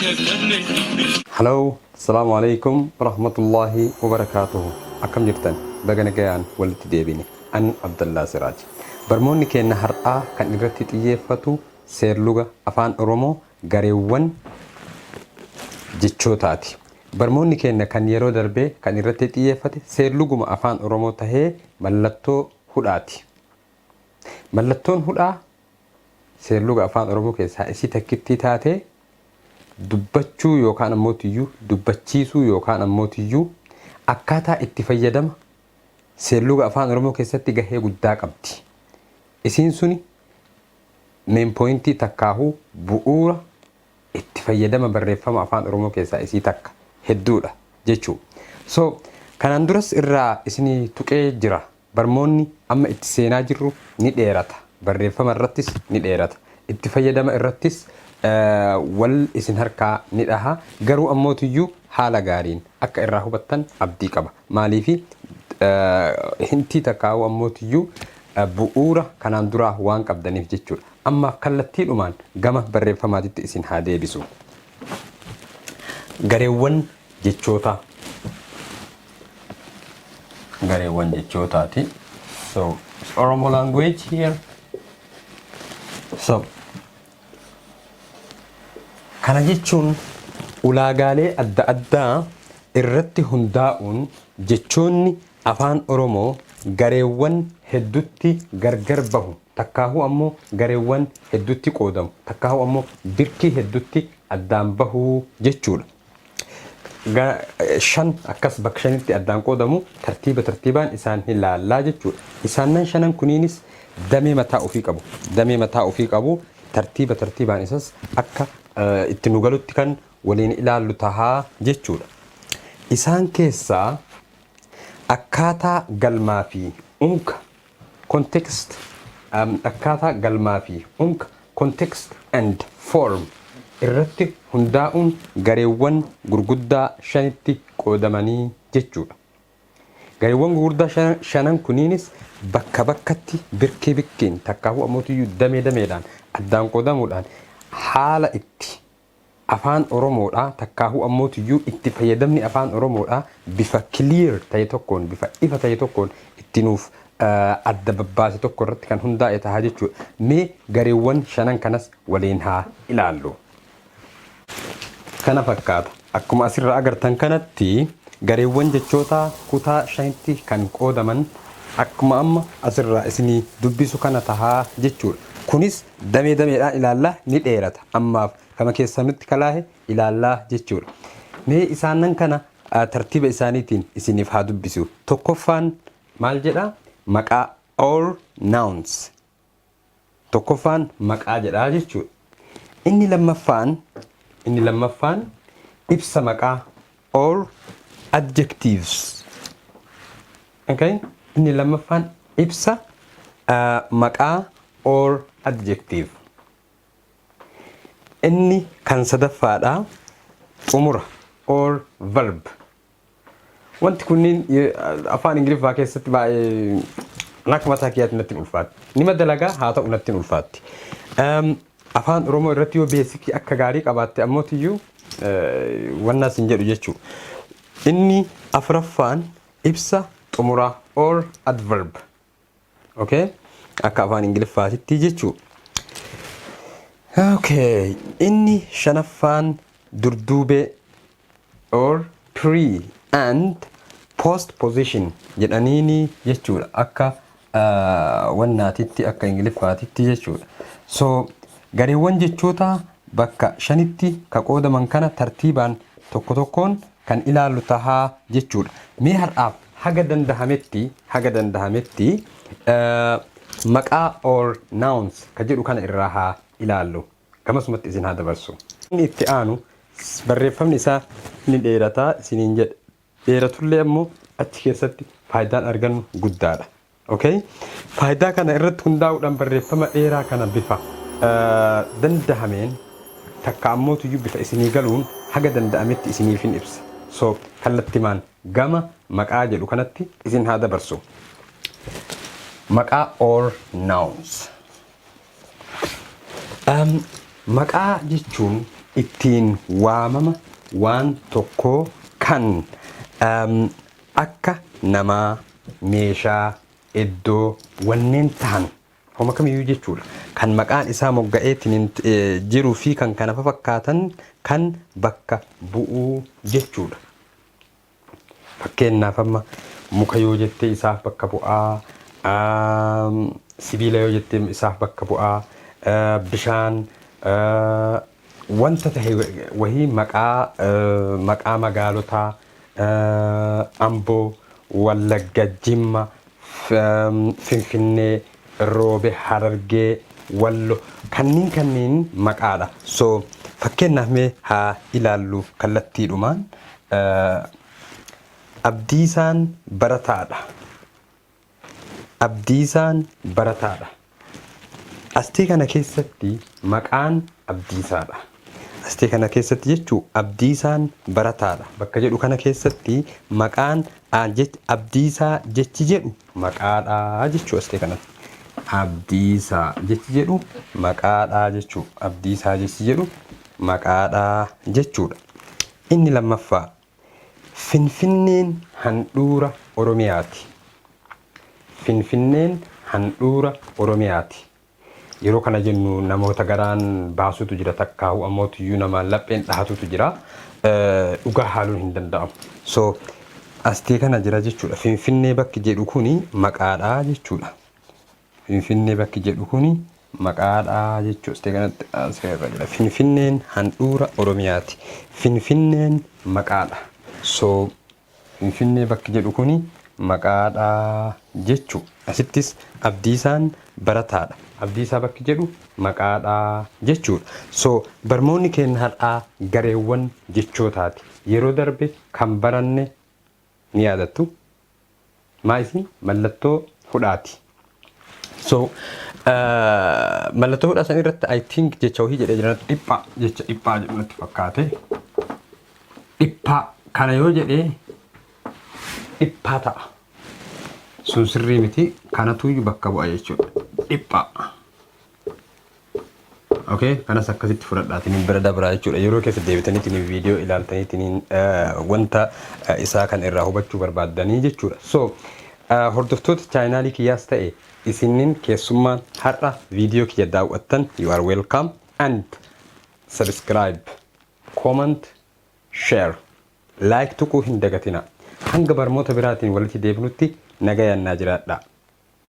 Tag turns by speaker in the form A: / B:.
A: Hello, Assalamu alaikum warahmatullahi wabarakatuhu. Akkam jirtan? Baga nagayaan walitti deebine. An Abdallaa Siraaj. Barmoonni keenya har'aa kan irratti xiyyeeffatu seerluga Afaan Oromoo gareewwan jechootaati. Barmoonni keenya kan yeroo darbee kan irratti xiyyeeffate seerluguma Afaan Oromoo tahee mallattoo hudhaati. Mallattoon hudhaa seerluga Afaan Oromoo keessaa isii takkittii taatee dubbachuu yookaan ammoo tiyyuu dubbachiisuu yookaan ammoo tiyyuu akkaataa itti fayyadama seerluga Afaan Oromoo keessatti gahee guddaa qabdi. Isiin suni main pointii takkaahuu bu'uura itti fayyadama barreeffama Afaan Oromoo keessaa isii takka hedduudha jechuu. So kanaan duras irraa isinii tuqee jira. Barmoonni amma itti seenaa jirru ni dheerata. Barreeffama irrattis ni dheerata. Itti fayyadama irrattis wal isin harkaa ni dhaha. Garuu ammootiyyuu haala gaariin akka irraa hubattan abdii qaba. Maaliifi hintii takkaa'uu ammootiyyuu bu'uura kanaan duraa waan qabdaniif jechuudha. Ammaaf kallattiidhumaan gama barreeffamaatitti isin haa deebisu. Gareewwan jechootaa. Gareewwan jechootaati. So, Oromo language here. So, kana jechuun ulaagaalee adda addaa irratti hundaa'uun jechoonni Afaan Oromoo gareewwan heddutti gargar bahu, takkaahuu ammoo gareewwan heddutti qoodamu, takkaahuu ammoo birkii heddutti addaan bahu jechuudha. Shan akkas bakka shanitti addaan qoodamu, tartiiba tartiibaan isaan ilaallaa jechuudha. Isaannan shanan kuniinis damee mataa ofii qabu. Damee mataa ofii qabu, tartiiba tartiibaan isas akka itti nu galutti kan waliin ilaallu tahaa jechuudha. Isaan keessaa akkaataa galmaa fi unka context, akkaataa galmaa fi unka context and form irratti hundaa'uun gareewwan gurguddaa shanitti qoodamanii jechuudha. Gareewwan gurguddaa shanan kuniinis bakka bakkatti, birkii birkiin, takkaafuu ammootiyyuu damee dameedhaan addaan qoodamuudhaan haala itti Afaan Oromoodhaa takkaahuu ammootiyyuu itti fayyadamni Afaan Oromoodhaa bifa clear ta'e tokkoon, bifa ifa ta'e tokkoon itti nuuf adda babbaase tokko irratti kan hundaa'e ta'a jechuudha. Mee gareewwan shanan kanas waliin haa ilaallu. Kana fakkaata. Akkuma asirraa agartan kanatti gareewwan jechootaa kutaa shanitti kan qoodaman akkuma amma asirraa isinii dubbisu kana tahaa jechuudha. Kunis damee dameedhaan ilaalla, ni dheerata. Ammaaf kama keessaa nutti kalaahe ilaallaa jechuudha. Mee isaanan kana tartiiba isaaniitiin isiniif haa dubbisu. Tokkoffaan maal jedhaa? Maqaa or nouns. Tokkoffaan maqaa jedhaa jechuudha. Inni lammaffaan ibsa maqaa or adjectives. Okay? Inni lammaffaan ibsa maqaa or adjective. Inni kan sadaffaadha xumura or verb. Wanti kunniin Afaan Ingiliffaa keessatti baay'ee akka mataa kiyyaatti natti hin ulfaatti. Nima dalagaa haa ta'u, natti hin ulfaatti. Afaan Oromoo irratti yoo basicii akka gaarii qabaatte ammootiyyuu wannaas hin jedhu jechuudha. Inni afuraffaan ibsa xumuraa or adverb. Okay? Akka Afaan Ingiliffaatitti jechuudha. Okay. Inni shanaffaan durduubee or pre and post position jedhaniini jechuudha. Akka wannaatitti, akka Ingiliffaatitti jechuudha. So gareewwan jechoota bakka shanitti ka qoodaman kana tartiibaan tokko tokkoon kan ilaallu tahaa jechuudha. Mee har'aaf haga dandahametti maqaa or nouns ka jedhu kana irraa haa ilaallu. Gamasumatti isin haa dabarsu. Inni itti aanu barreeffamni isaa ni dheerataa isiniin jedhe. Dheeratullee ammoo achi keessatti faayidaan argannu guddaadha. Okay? Faayidaa kana irratti hundaa'uudhaan barreeffama dheeraa kana bifa dandahameen, takka ammootuyyuu bifa isinii galuun haga danda'ametti isiniifin ibsa. So kallattimaan gama maqaa jedhu kanatti isin haa dabarsu. Maqaa or nouns. Maqaa jechuun Ittiin waamama waan tokkoo kan akka namaa, meeshaa, iddoo, wanneen tahan homa kamiyyuu jechuudha. Kan maqaan isaa mogga'eetiin jiruu fi kan kana fakkaatan kan bakka bu'uu jechuudha. Fakkeenyaaf, amma muka yoo jettee isaaf bakka bu'aa, sibiila yoo jettee isaaf bakka bu'aa, bishaan, wanta tahe wahii, maqaa magaalotaa, Amboo, Wallagga, Jimma, Finfinnee, Roobe, Harargee, Wallo, kanneen maqaadha. So fakkeenyaaf mee haa ilaallu kallattiidhumaan. Abdiisaan barataadha. Abdiisaan barataadha. Astii kana keessatti maqaan Abdiisaadha. Astii kana keessatti jechuu Abdiisaan barataadha. Bakka jedhu kana keessatti maqaan Abdiisaa jechi jedhu maqaadha jechuu astii kanatti. Abdiisaa jechi jedhu maqaadha jechuu. Abdiisaa jechi jedhu maqaadha jechuudha. Inni lammaffaa, Finfinneen handhuura Oromiyaati. Finfinneen handhuura Oromiyaati. Yeroo kana jennu namoota garaan baasutu jira, takkaa'u ammoo tuyyuu namaan lapheen dhahatutu jira. Dhugaa haaluun hin danda'amu. So astee kana jira jechuudha. Finfinnee bakki jedhu kuni maqaadha jechuudha. Finfinnee bakki jedhu kuni maqaadha jechuudha. Astee kanatti asirra jira. Finfinneen handhuura Oromiyaati. Finfinneen maqaadha. So Finfinnee bakki jedhu kuni maqaadha jechuu. Asittis Abdiisaan barataadha. Abdiisaa bakki jedhu maqaadha jechuudha. So barmoonni keenya har'aa gareewwan jechootaati. Yeroo darbe kan baranne ni yaadattu. Maa isin mallattoo hudhaati. So mallattoo hudhaa san irratti, I think, jecha wahii jedhee jiran, dhiphaa, jecha dhiphaa jedhu natti fakkaate. Dhiphaa kana yoo jedhee dhiphaa ta'a. Sun sirrii miti, kanatuyyuu bakka bu'a jechuudha. Dhiphaa. Okay, kanas akkasitti fudhadhaatiin bira dabraa jechuudha. Yeroo keessa deebitaniitiin viidiyoo ilaaltaniitiin wanta isaa kan irraa hubachuu barbaaddanii jechuudha. So hordoftoota chaanaalii kiyyaas ta'e isinin keessummaan har'a viidiyoo kiyya daawwattan, you are welcome and subscribe, comment, share, like tuquu hin dagatina. Hanga barmoota biraatiin walitti deebinutti nagayaan naa jiraadha.